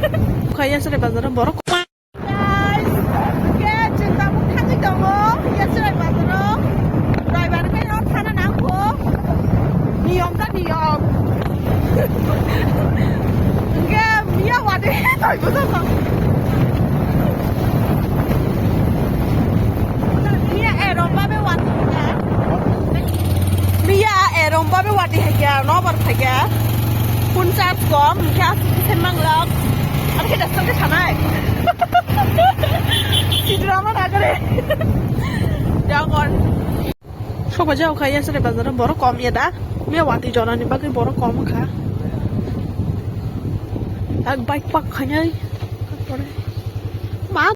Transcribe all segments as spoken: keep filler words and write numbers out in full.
Kha Yasrai bazaro borok. Guys, hwnkhe chwng tabuk thangwi tongo Yasrai bazaro. Raibar khe o thana nangkho. Niyom ta niyom. Hwnkhe miya wadi toi bujokgo. Miya erom babe wadi. Miya erom babe wadi haikya, nobar phaikya. Phone charge kom, hwnkhe aswk khe manglak. Ano khe dasam khe sanai. Sidra ma nagare. Jagon. Soba jao kha Yasrai bazaro borok kom ya da. Miya wati jorani bagwi borok kom kha. Ak bike park khainai. Ma.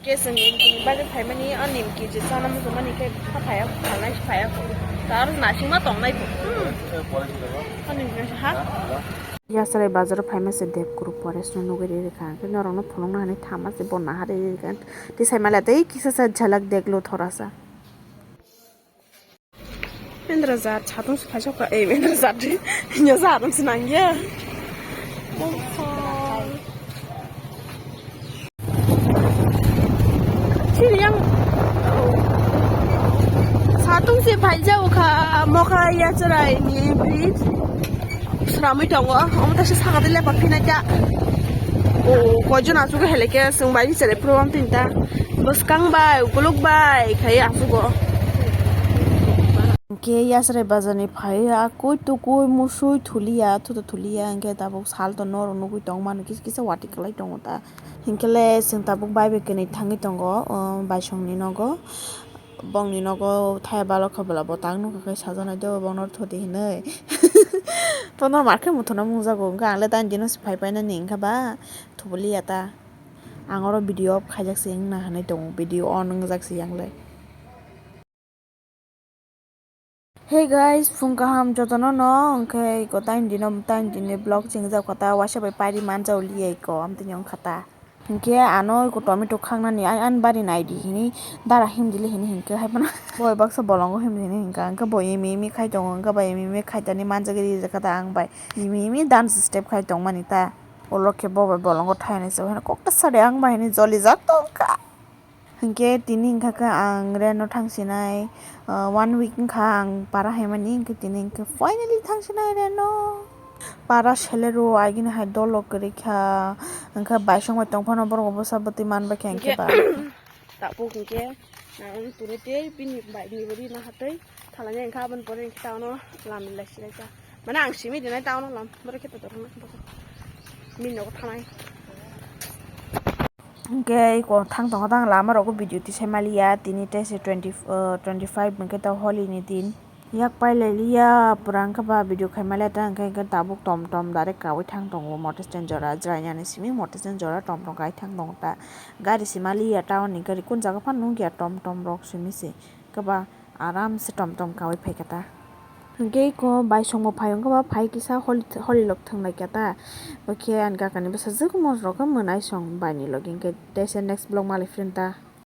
Ke sengin kini bagwi phaimani, o nimki je chana muchungmani khe pha phaya, phalnai phaya. Tar nasingma tongnai bo. Hmm. O nimki ha? Yasrai bazaro phaima se Debkuru Forest no nugwi rikha. Khe norokno phunukna hwnwi thama se bo naharwi rikha. Tei saimala tei kisa sa jhalak deklo thora sa. Mendra jat satung se phaiso ka, eh, mendra jat ri. Nya jat se nangya. Sini yang satung se phaijao kha, mokha Yasrai ni bridge. Sramwi tongo, omo taisa saka de lepa phina kya. O, koijon asuk hele khe, chwng bai ni chwrai program tin ta. Bwskang bai, ukuluk bai, khai asugo. Hwnkhe Yasrai bazar ni phai, a koi tukui musui thuliya, thuto thuliya, hwnkhe tabuk sal to norok nugui tongmani, kisa kisa wati kwlai tongo ta. Hwnkhe le chwng tabuk bai bai kwnwi thangwi tongo, o, baisong ni nogo. Bongni nogo thaya balo kha bwla bo tak nukha khai sajaknai do bongno thudi hinwi. Bono mar khe muthuna mungjago, hwnkhe ang le taini dino se phai painani, hwnkhe ba thubuliya ta. Ang oro video off khaijak se wngna hinwi tongo, video on wngjak se yang le. Hey guys, phung kaham jotono no, hwnkhe iko taini dino, taini dini vlog chingjak kha ta, waisa bai pari manjak liya iko, amtwini wngkha ta. Hwnkhe ano iko tomato khaknani, "Ai, ani bari naidi," hini dara himdili hini hinkhe, hai phano boi baksa bolongo himdi hini hinkha, hwnkhe bo imi imi khai tongo, hwnkhe bai imi imi khaitani manjagwi rijak kha ta ang bai, imi imi dance step khai tongmani ta, ulo khe bo bai bolongo thainai se, hino kokta sade ang bai hini jolijak tongkha. Hwnkhe tini wngkha khe ang reno thangsinai, ah, one week wngkha ang para haimani, hwnkhe tini hwnkhe finally thangsinai reno. Para selero agini hai dolo kwrwi kha, hwnkhe baisong bai tongphano borok bwsa bwtwi manbai kha hwnkhe ba. Tabuk hwnkhe ang turo tei bini bai ni bwrwi na hatwi thalani hwnkhe aboni pore hwnkhe taono lam lai sinai kha. Mane ang simi dinai taono lam, borok khe to dorokno bini nogo thanai. Hwnkhe iko thang tongkha tang lama rogo video tisai maliya, tini tei se twenty, uh, twenty five hwnkhe ta holi ni din. Yak pai lai liya, pura wngkha ba video khai maliya ta, hwnkhe, hwnkhe tabuk tom tom direct kaui thang tongo motor stand jora, jwrainani simi motor stand jora tom tom kai thang tongo ta. Gari se maliya town ni gari, kun jaga phano nukya tom tom rok simi se, hwnkhe ba aram se tom tom kaui phaikha ta. Hwnkhe iko baisongbo phai wngkha ba phai kisa holi, holi lok thwng lai kha ta. Hwnkhe ani kakani bwsajwk mosrok khe mwnai song bai ni logi hwnkhe tei se next vlog malai phirun ta.